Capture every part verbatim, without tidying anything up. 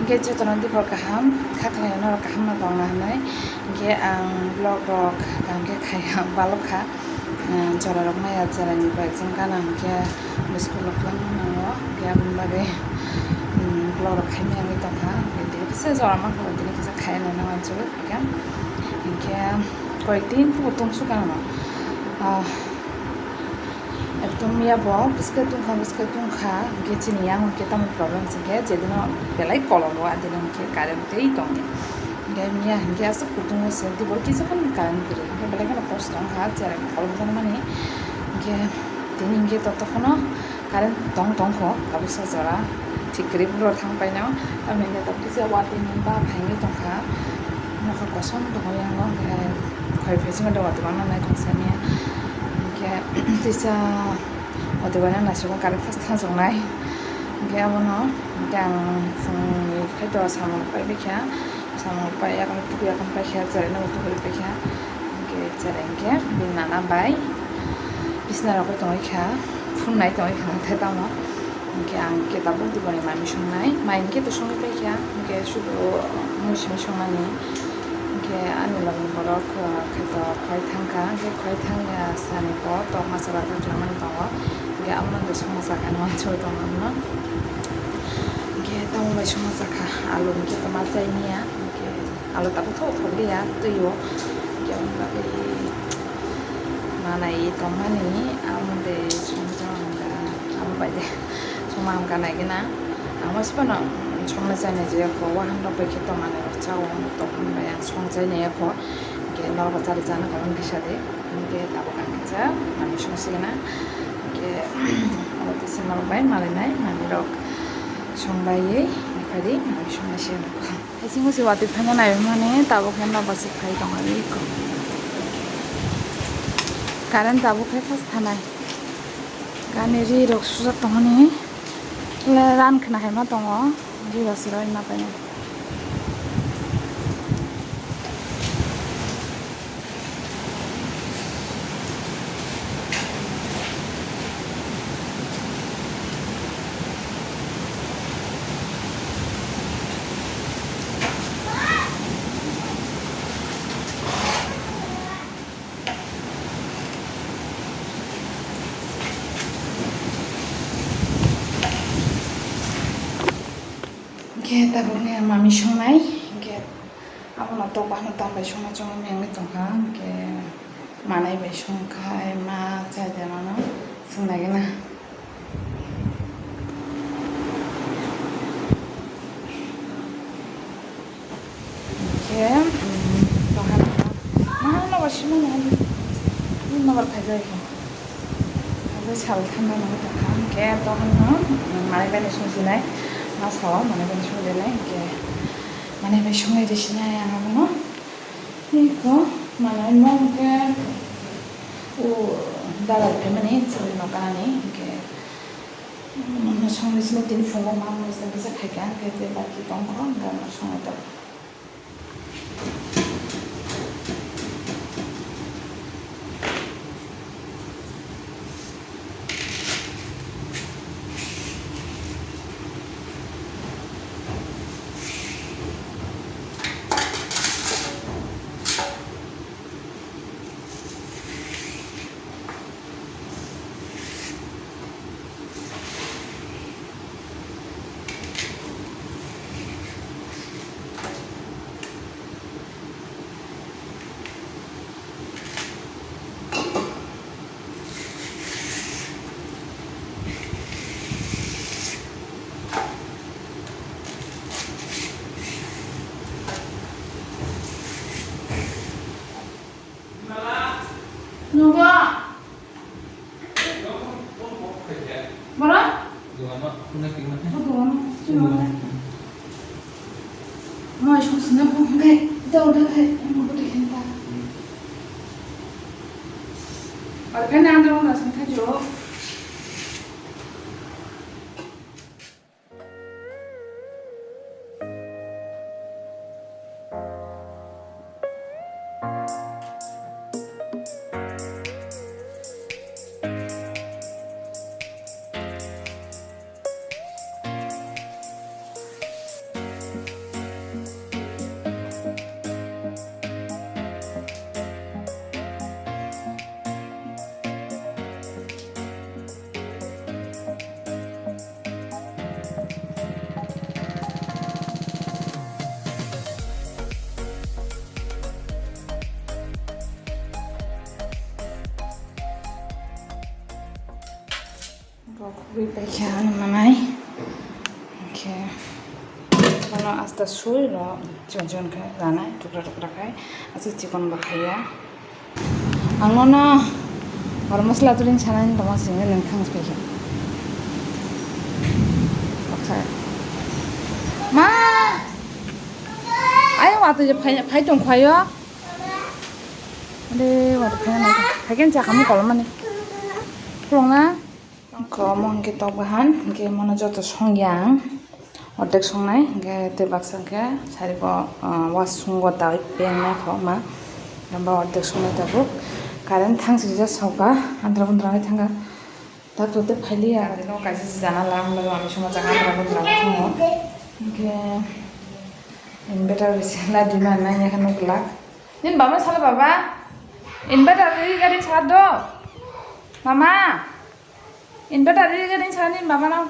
Khe jotono dibor kaham, kha khlaio norok kaham no tongna hinwi. Hinkhe ang vlog rok kaham khe khai balok kha. Ah, jora rok maya jora ni bai exam gana hinkhe school rok twlangma nango. Hinkhe aboni bagwi, um, vlog rok khai maya wngwi tongkha. Hinkhe tini kisa jora mankha, tini kisa khai nai nang anchuk. Hinkhe, hinkhe koyek din pukur tungsuk ano. Ah, Ekdom miya bo bwskhe tungkha, bwskhe tungkha, hinkhe chini yang hinkhe tamo problem se hinkhe, jedino belai kolom o, adino hinkhe current tei tongdi. Hinkhe miya hinkhe aswk kutung o se, dibor kisa phano current kwrwi, hinkhe belai kheno kosto wngkha, chereng kolom jakmani. Hinkhe tini hinkhe totokhno current tong tongkho, tabuksa jora thik kwrwi buphuru thang paino, tamoni hinkhe tabuk kisa watwi ni ba phaini tongkha, nokha kosom tongo yang o, hinkhe khoi phaisingma doga doga no naithok sani. Hinkhe tisa watwi bai no naisingwi current thas thas wngnai. Hinkhe abono hinkhe ang phungni khai to samung pai baikha, samung pai yakung tuku yakung paikha, cherai no tuku paikha. Hinkhe cherai hinkhe bini nana bai bisna rogwi tongwi kha, phunai tongwi kha naithe tamo. Hinkhe ang khe tabuk diboni manwi songnai, mai hinkhe to songwi paikha, hinkhe sudu mui simi songnani. Hinkhe ani logni borok, ah, khe to khoi thangkha, hinkhe khoi thangya sani bo tok masa rok khe twlangmani tongo. Hinkhe abono hinkhe songma sakha hinwi uansugwi tongo abono. Hinkhe tamo bai songma sakha, alu hinkhe to ma chai manya, hinkhe alu tabuk thok thok liya twi o. Hinkhe aboni bagwi manai tongmani, amo de songma hamkha, amo bai de songma hamkha nai gana. Ang masiphano songna chainai je kho, wahan rok bai khe tongmani rok chao, tongmani bai ang song chainai kho. Hinkhe norok bo chari chana kha hwn kisa de. Hinkhe tabuk ang kisa manwi song sigana. Hinkhe abo tisa norok bai malainai manwi rok song baiwi, hinkhe manwi song bai sigana kho. Bisingo se watwi phaina naimani tabuk khe nobar se phai tongmani eko. Current tabuk khe khas thanai. Gani ri rok sujak tongmani. Le ran khna hai ma tongo. Ri rok se roi ma paina. Hinkhe tabukni mami songnai, hinkhe abono tok bahno tang bai songna chongwi mengwi tongkha, hinkhe manai bai songkha, ma chai de mano swngnai gana. Hinkhe, um, bahai ma nobar sima nai, nobar khaijai kho. Abo sal thangna nang tongkha, hinkhe tohon no, um, manai bai songsinai, ma sao manai bai songsinai, hinkhe manai bai songnai risinai ang abono. Iko manai no hinkhe o dalai phaimani chwngno kanani hinkhe. Mwswk ni simi tini phungo ma mwswk kisa khaikha, hwnkhe tei baki tongkha, hwnkhe mwswk ni tong. Nugo. Bora? Dogan ma, kuna tingma. Oh, dogan ma. Sino. Mai sung sini pun kai, dau dau kai, yang mau dikit tak. Arkan yang dau nggak sengkak jo. Paikha ano manai. Hwnkhe bono asta sui rw chikon chikon khe ranai, tukra tukra khai. Aswk chikon bo khaiya. Ang nono garam masala turing sanani tongma singwi nwng thang paikha. Baksa. Ma! Ayang watwi je phai, phai tong khaio. Ade, watwi phai nang. Phai khe chakhamu kolomani. Khulungna. Ko omo hwnkhe tok bahan, hwnkhe mono joto songya ang. Ordek songnai, hwnkhe tei baksa hwnkhe sari ko, ah, wasung o dawi pengnai kho ma. Hwnkhe ordek songnai tabuk. Current thang sijak sokha, andra bondra wngwi thangkha. Tabuk tei phailiya, aro no kaisa si jana lam, lam, lam, songma jaga andra bondra wngwi thango. Hwnkhe inverter bai se la dima nai ya khe nuk glak. Nini baba sala baba? Inverter ri gari sa do? Mama? Inverter ri gari sa nini baba no?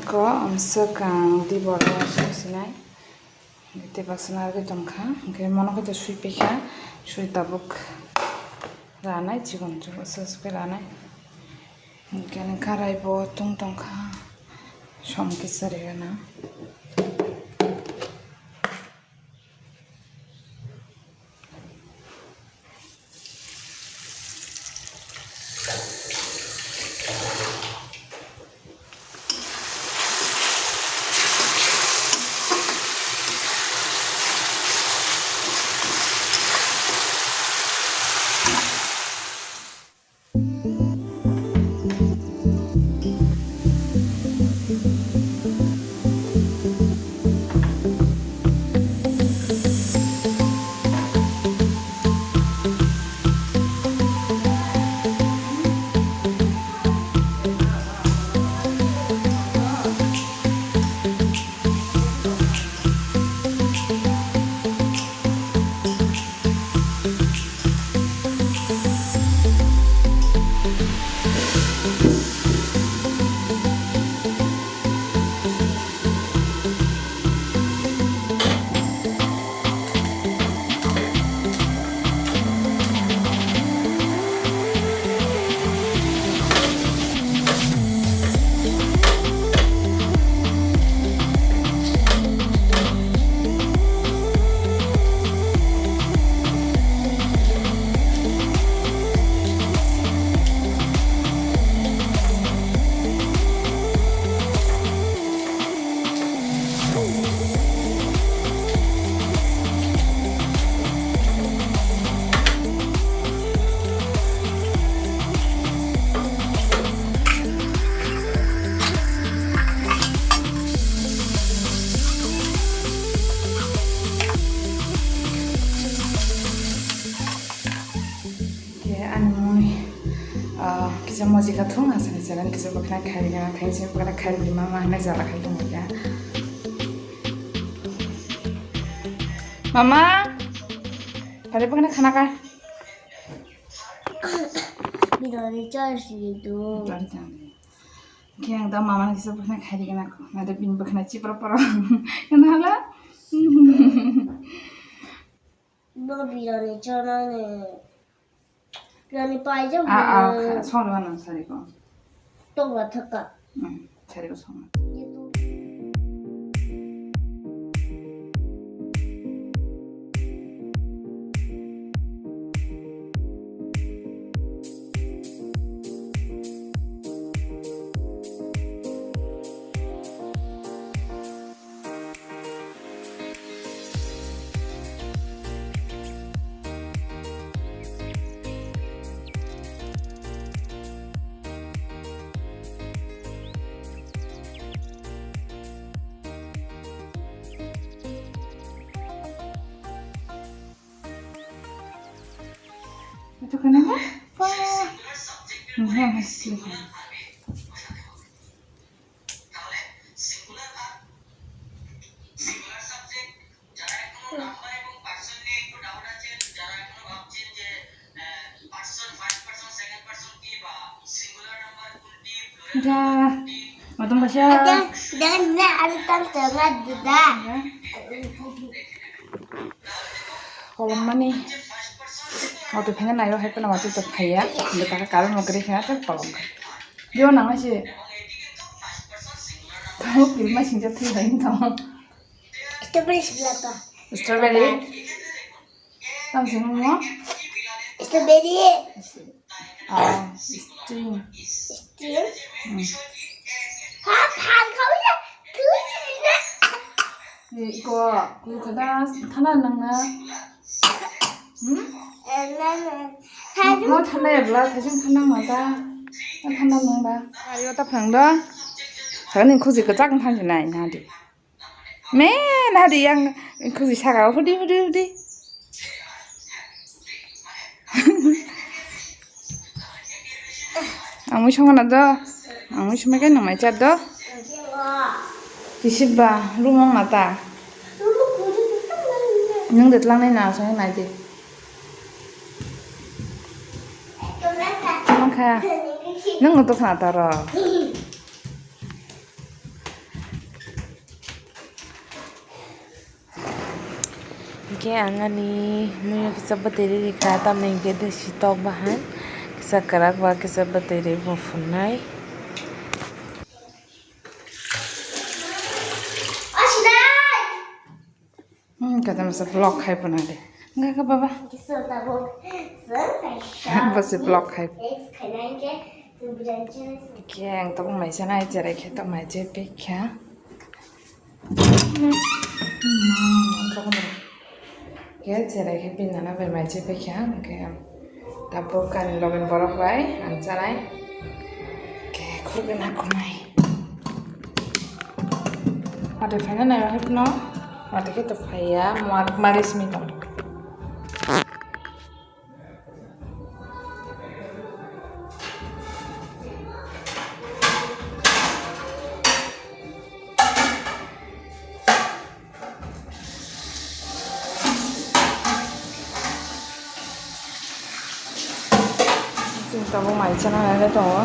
Ko, um, swkang di borok song sinai. Tei baksa narwgwi tongkha, hwnkhe mono khe to sui paikha, sui tabuk ranai, chikon chikon se se khe ranai. Hwnkhe karai bo tung tongkha, som kisa rwgana. Khe ani mui, ah, kisa moji ka thung, asani jagan kisa bwkhwnai khairigana, thainsi bwkhwnai khairigwi mama hinwi jala khai tongkha. Mama, pare bwkhwnai khana ka. Bidoni charge di tu. Khe ang da mama kisa bwkhwnai khairigana, nada bini bwkhwnai chipra paro. Kenala? Bo birani chanani. Birani paijak. Ah, ah, song rwna sari ko. Tokla thaka. Hmm, sari ko song. Ito ka na ba? Pa. Hmm, hmm, hmm. Ja, matong kaisa. Ada, ada na ada tang tengah juga. Kolom mani. Auto phena nayo hai phena auto to phaiya. Betaka karon mo gre khena to kolom. Yo nang se. To kiri ma singja thui hai to. Strawberry sebelah to. Strawberry. Tang sing mo? Strawberry. Ah, string. String. Hmm. Ha, ha, kau ya. Kau sih na. Eh, iko, kau kada thana nang na. Hmm? Eh, na, na. Mo thana ya bla, thajin thana mata. Thana nang ba. Ayo ta phang da. Thani khusi ka chak thang nai na di. Me nadi yang khusi saka hudi hudi hudi. Ang mui songana do, ang mui sumai kai nang mai chat do. Kisip ba rumong mata. Nung de tlang nai na sa nai de. Mangkha. Nung to khna taro. Hingke ang ani muiyo kisa bwtwi rikha, tamni hingke desi tok bahan kisa kwrak ba kisa bwtwi ri bo phunai. Hmm, kata masa vlog khai phunai de. Enggak ke baba. Basi vlog khai. Ke ang tok mai sana ai cherai khe tok mai che pekha. Khe cherai khe bini nana bai mai che pekha, hwnkhe tabuk ani logen borok bai ang chanai. Khe khurui na khunai. Watwi phaina nai bahai phano, watwi khe to phaiya, muar mari simi tong. Chwng tabuk mai chana nai tongo.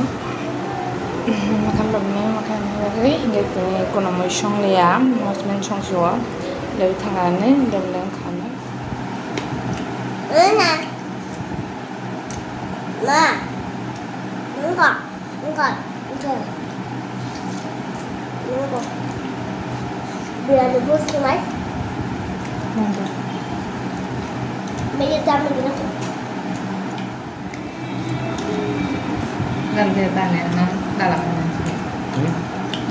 Makham rok ni makham rok ri hingke tini kono mui song liya, mosmen song suo. Lebi thangani lebi leng khana. Ma, nungkha, nungkha, nungkha. Nungkha. Biryani bus kumai. Nungkha. Mege tam mege na. Dal de dal na dal.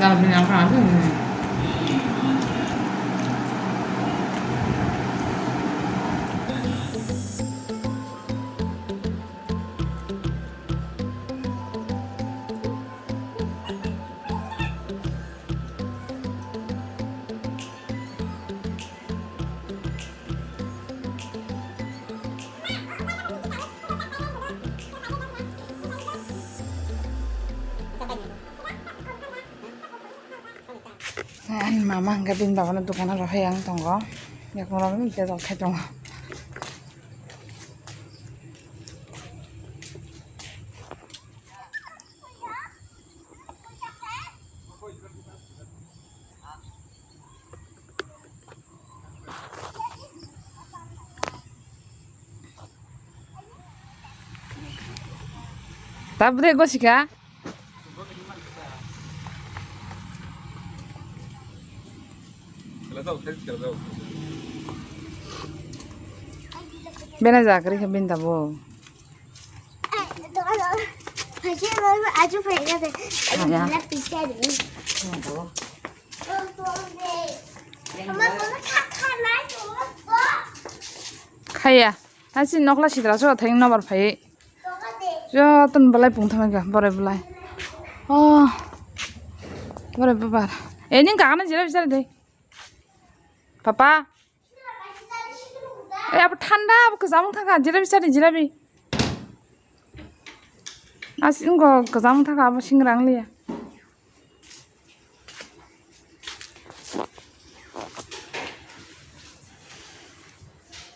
Dal bini apa? Ani mama hingke bini babano dogano rohor yang tongo, yakung rok bejal khai tongo. Tabuk de gosika. Bena jakri khe bini tabuk. Aya. Khaya. Hasi nokla sidra so thang nobar phai. Joto ni belai pung thangkha borai belai. Oh. Borai babar. Eh, nini kaka no jira bisari de. Papa. Eh, abo thanda, abo kwcham wng thangkha, jirabi sadi, jirabi. Asing ko kajam thaka abo singra ang liya.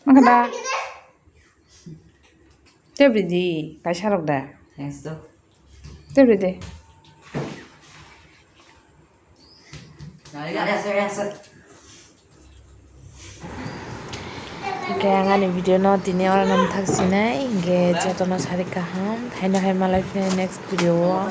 Makada. Tebri di, kaisa rok da. Thanks do. Tebri di. Hingke ang ani video no tini oro no thak sinai, hingke jotono sari kaham, haino hai malai phai next video o.